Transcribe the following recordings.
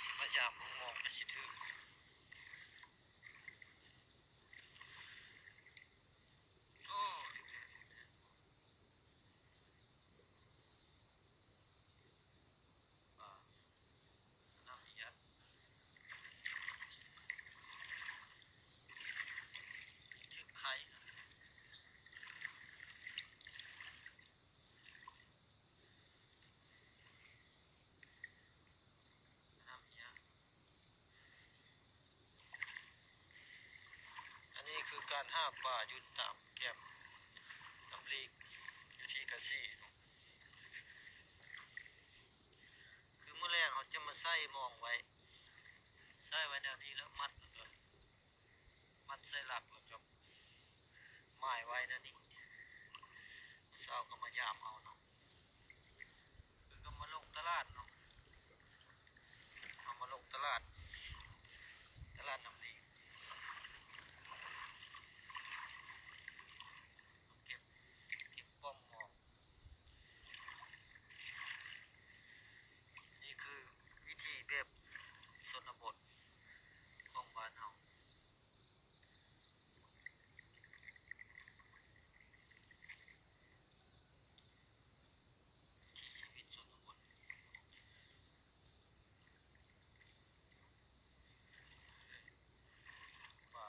ຊິມາຢາມມອງໆ ກໍຊິຖືກ. ໂອ້ ຖືກແທ້ໆ ປາ ນ້ຳເຫືອ ຖືກໄຂ່ ນ້ຳເຫືອ. ອັນນີ້ຄືການຫາປາຢູ່ຕາມແກ້ມນ້ຳລີກ ຢູ່ທີ່ກະສີເນາະ. ຄືມື້ແລງເຮົາຈະມາໃສ່ມອງໄວ້ ໃສ່ໄວ້ແນວນີ້ ແລ້ວມັດ ແລ້ວກໍມັດໃສ່ຫຼັກ ແລ້ວກໍໝາຍໄວ້ແນວນີ້. ເຊົ້າກໍມາຢາມເອົາເນາະ. ຄືກໍມາລົງຕະຫຼາດເນາະ ເຮົາມາລົງຕະຫຼາດ ຕະຫຼາດນ້ຳລີກ ເກັບ ເກັບປ້ອມມອງ. ນີ້ຄືວິຖີແບບຊົນນະບົດຂອງບ້ານເຮົາ. ທີ່ຊີວິດຊົນນະບົດ ປາ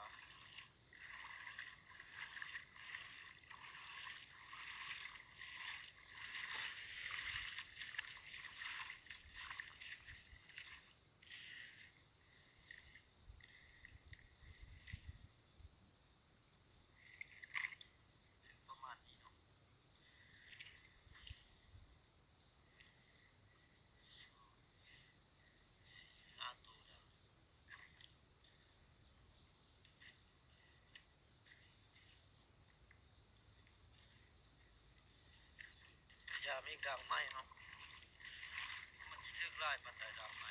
ປະມານນີ້ເນາະ ສີ່ຫ້າໂຕແລ້ວ. ພະຍາຍາມອີກດາກໄມ້ເນາະ ມັນຊິຖືກຫຼາຍປານໃດດາກໄມ້.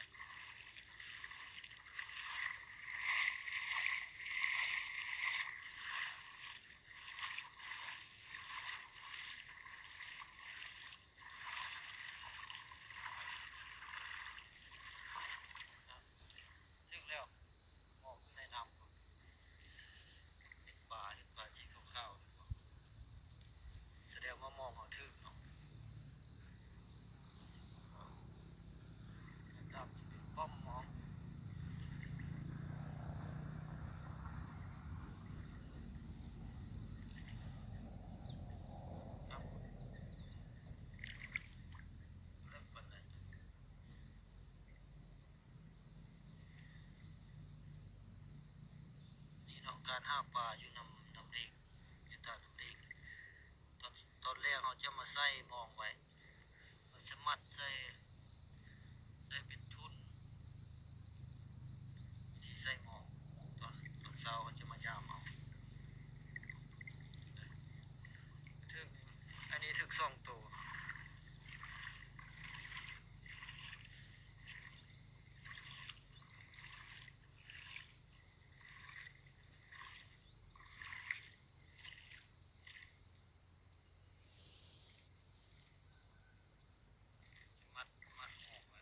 ຖືກແລ້ວ ໝອກຢູ່ໃນນ້ຳພຸ້ນ ເຫັນປາ ເຫັນປາສີຂາວໆ ສະແດງວ່າມອງເຮົາຖືກເນາະ. ດຳຈະເປັນປ້ອມມອງ ເລິກປານໃດ. ນີ້ເນາະ ການຫາປາຢູ່ນ້ຳ ນ້ຳລີກ ຢູ່ຕາມນ້ຳລີກ ຕອນ ຕອນແລງເຮົາຈະມາໃສ່ມອງໄວ້ ເຮົາຈະມັດໃສ່ ໃສ່ເປັນທຸ່ນ ວິທີໃສ່ມອງ ຕອນ ຕອນເຊົ້າເຮົາຈະມາຢາມເອົາ. ຖືກ ອັນນີ້ຖືກສອງໂຕ. ມັດ ມັດອອກໄວ້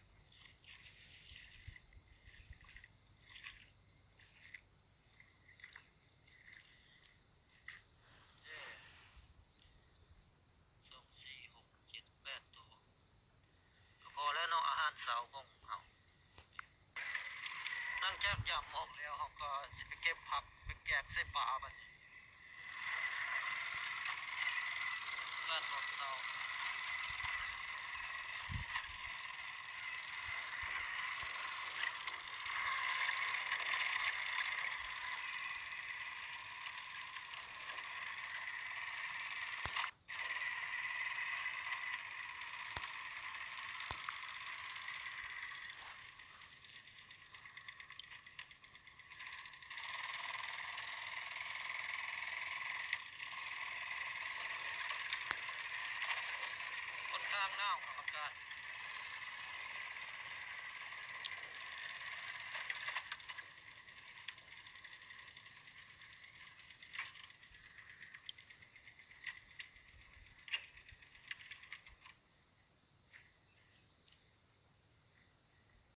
ເອີ ສອງ ສີ່ ຫົກ ເຈັດ ແປດໂຕ ກໍພໍແລ້ວເນາະ ອາຫານເຊົ້າຂອງເຮົາ. ຫຼັງຈາກຢາມອອກແລ້ວ ເຮົາກໍຊິໄປເກັບຜັກ ໄປແກງໃສ່ປາບັດນີ້. ອາຫານຕອນເຊົ້າ